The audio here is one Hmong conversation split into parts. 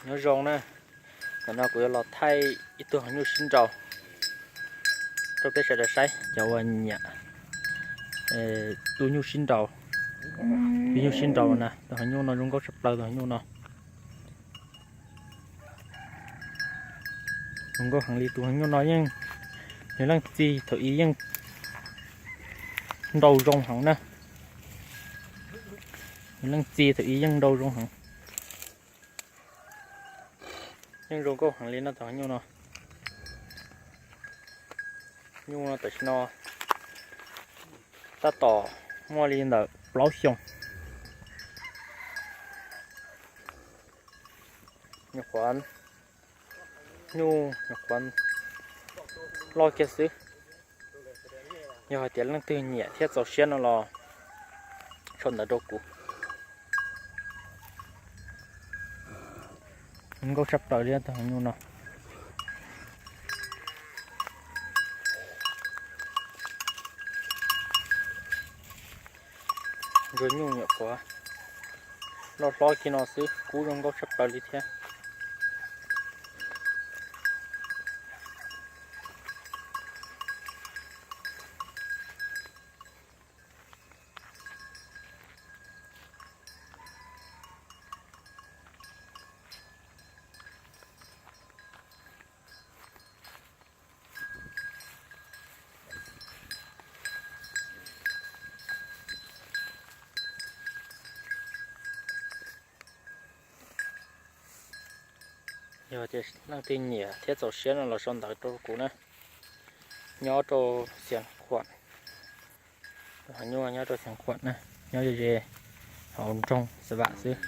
Nyob zoo na, ntawm no kuv yuav los thaij ib tug heev nyuj sib nraus rau peb sawv daws saib cov uas nyiam tus nyuj sib nraus. Tus nyuj sib nraus na, tus heev nyuj no zoo nkauj tshaj plaws tus heev nyuj no. Zoo nkauj heev li tus heev nyuj no yeej, nws leej txiv thaum ub yeej nraus zoo heev na. Nws leej txiv thaum ub yeej nraus zoo heev. Yeej zoo nkauj heev li no tus heev nyuj no. Nyuj no tam sim no tab tom muaj li ntawm plaub xyoos. Nyuam qhuav, nyuj nyuam qhuav loj kiag xwb. Yog hais tias leej twg nyiam thiab txaus siab no los sau ntawv rau kuv. Nkauj tshaj plaws li tus heev nyuj no. Ntsuag nyuj nyuam qhuav loj hlob kiag no xwb, kub zoo nkauj tshaj plaws li thiab. Yog tias leej twg nyiam thiab txaus siab no los sau ntawv rau kuv na. Nyob rau Xiav Khuam, nyuj nyob rau Xiav Khuam na, nyob ze ze hauv nroog Xav Vam xwb.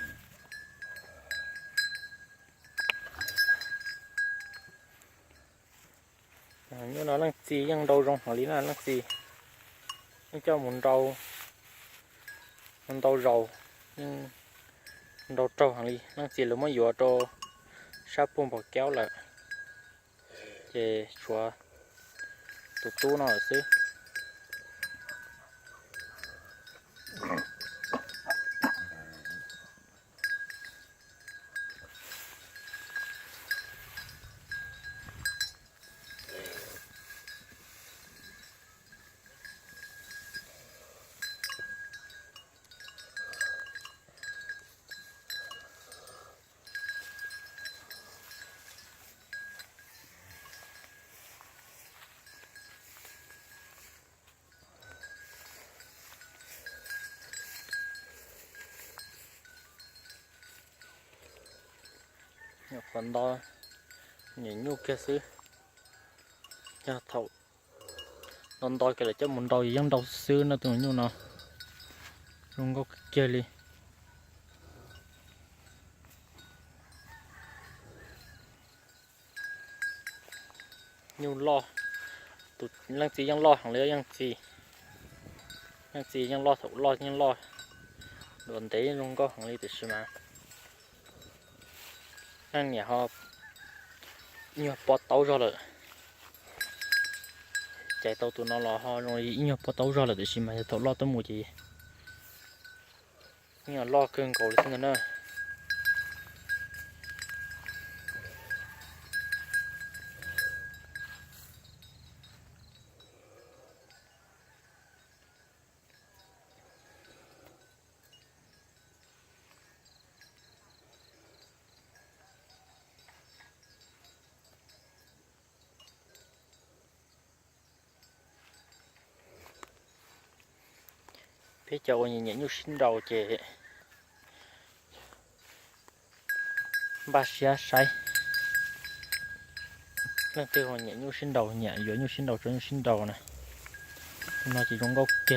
Nyuj no leej txiv yeej nrau zoo heev li na, leej txiv yeej coj mus nrau, ntau zaus, yeej nrau raug heev li. Leej txiv lawv muab yuav rau sab puag npam kaub lawm, ces tshuav tus tub no lawm xwb. Nyuam qhuav nto, nyiam nyuj kiag xwb. Yog thaum nto nto kiag lawm coj mus nrau yeej nrau xwb no, tus nyuj no zoo nkauj kiag li. Nyuj loj, tus leej txiv yeej loj heev li, yeej txiv, yeej txiv yeej loj, thaum loj yeej loj, duav ntev zoo nkauj heev li tiam sis mas leej niam ho ib nyuag pob taub zog lawm. Cais tau tus no los ho zoo li ib nyuag pob taub zog lawm tiam sis mas yog thaum loj tuaj mus ces yeej loj kawg nkaus li xwb ntag na. Peb cov uas nyiam nyiam nyuj sib nraus ces npaj siab saib. Leej twg uas nyiam nyuj sib nraus, nyiam yuav nyuj sib nraus, tso nyuj sib nraus na, tus no ces zoo nkauj kiag.